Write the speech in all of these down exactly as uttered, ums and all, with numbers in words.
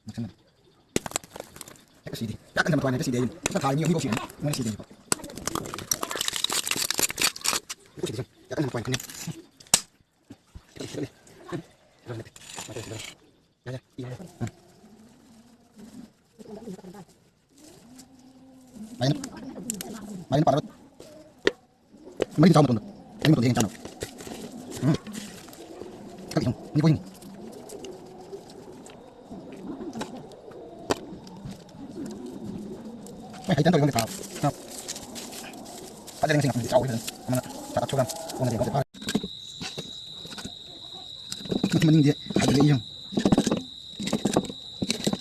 ꯅꯛꯁꯟꯅꯕ꯫ ꯍꯦꯛꯇ ꯁꯤꯗꯦ꯫ ꯌꯥꯝ ꯀꯟꯅ ꯊꯝꯕ ꯊꯋꯥꯏꯅꯦ, ꯍꯦꯛꯇ ꯁꯤꯗꯦ ꯍꯥꯏꯁꯤꯅꯤ꯫ ꯍꯦꯛꯇ ꯊꯥ ꯑꯅꯤ ꯑꯍꯨꯝꯐꯥꯎ ꯁꯤꯔꯅꯤ꯫ ꯃꯣꯏꯅ ꯁꯤꯗꯦ ꯍꯥꯏꯁꯤꯀꯣ꯫ ꯍꯦꯛꯇ ꯁꯤꯗꯦ ꯁꯨꯝ꯫ ꯌꯥꯝ ꯀꯟꯅ ꯊꯝꯕ ꯊꯋꯥꯏꯅꯦ ꯈꯪꯉꯦ꯫ ꯍꯦꯛꯇ ꯁꯤꯗꯦ꯫ ꯌꯥꯔꯦ, ꯌꯥꯔꯦ꯫ ꯎꯝ꯫ ꯃꯥꯏꯅ, ꯃꯥꯏꯅ ꯄꯥꯔꯕ? ꯃꯔꯤꯗꯤ ꯆꯥꯎ ꯃꯇꯣꯟꯗꯣ꯫ ꯃꯔꯤ ꯃꯇꯣꯟꯗꯣ ꯍꯦꯟꯅ ꯆꯥꯅꯕ꯫ ꯎꯝ꯫ ꯀꯛꯏ ꯁꯨꯝ, ꯃꯅꯤꯄꯨꯔ ꯍꯤꯡ꯫ ꯃꯣꯏ ꯍꯩꯇꯅ ꯇꯧꯔꯤꯔ ꯈꯪꯗꯦ ꯊꯥꯕ꯫ ꯐꯖꯔꯦ ꯉꯁꯤ ꯉꯥꯛꯇꯪꯗꯤ ꯆꯥꯎꯋꯦ ꯐꯖꯅ꯫ ꯑꯃꯅ ꯆꯥꯇ꯭ꯔꯨꯛ ꯁꯨ ꯒ꯭ꯔꯥꯝ꯫ ꯑꯣꯟꯅꯗꯦ ꯌꯦꯡꯉꯣ ꯐꯥꯔꯦ꯫ ꯃꯊꯤ ꯃꯅꯤꯡꯗꯤ ꯍꯥꯏꯒꯠꯂꯛꯏ ꯌꯦꯡꯉꯨ꯫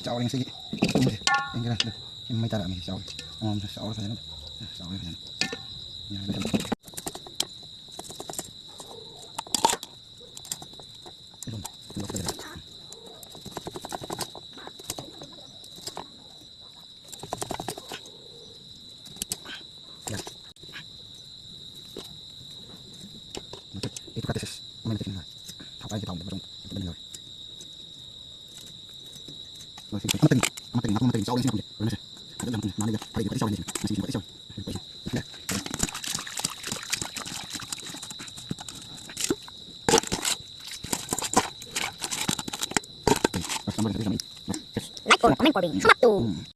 ꯆꯥꯎꯔꯦ ꯉꯁꯤꯒꯤ ꯇꯨꯝꯕꯁꯦ꯫ ꯌꯦꯡꯒꯦꯔꯥ ꯁꯤꯗ꯫ ꯁꯤ ꯃꯩ ꯇꯥꯔꯛꯑꯝꯃꯦ ꯁꯤ ꯆꯥꯎꯔꯦ꯫ ꯑꯃꯃꯝꯁꯨ ꯆꯥꯎꯔꯦ ꯐꯖꯅ꯫ ꯆꯥꯎꯔꯦ ꯐꯖꯅ꯫ ꯌꯥꯔꯦ ꯂꯣꯏꯁꯜꯂꯦ꯫ ꯁꯤ ꯑꯗꯨꯝ ꯂꯧꯊꯣꯛꯑꯒꯦ꯫ ꯌꯥꯔꯦ꯫ ꯃꯊꯛ ꯑꯩ ꯇꯨꯈꯠꯇꯦ ꯁꯤꯁ꯫ ꯑꯃ ꯃꯊꯛ ꯅꯤꯡꯉꯥꯏ꯫ ꯊꯥꯎ ꯀꯥꯏꯒꯤ ꯊꯥꯎ ꯃꯊꯛ ꯃꯊꯛ ꯃꯊꯛ ꯅꯤꯡꯉꯥꯏ꯫ ꯃꯁꯤ ꯑꯃꯠꯇꯅꯤ꯫ ꯑꯃꯠꯇꯅꯤ꯫ ꯉꯥꯄ꯭ꯔꯨꯝ ꯑꯃꯠꯇꯅꯤ꯫ ꯆꯥꯎꯔꯦ ꯉꯁꯤ ꯐꯪꯗꯦ꯫ ꯂꯣꯏꯅꯁꯦ꯫ ꯐꯖꯅ ꯌꯥꯝ ꯐꯪꯉꯦ꯫ ꯅꯍꯥꯟꯒ ꯐꯔꯤꯒ ꯐꯖꯅ ꯆꯥꯎꯔꯦ ꯉꯁꯤ꯫ ꯉꯁꯤ ꯐꯖꯅ ꯆꯥꯎꯔꯦ꯫ Like, comment, comment, comment. ꯎꯝ꯫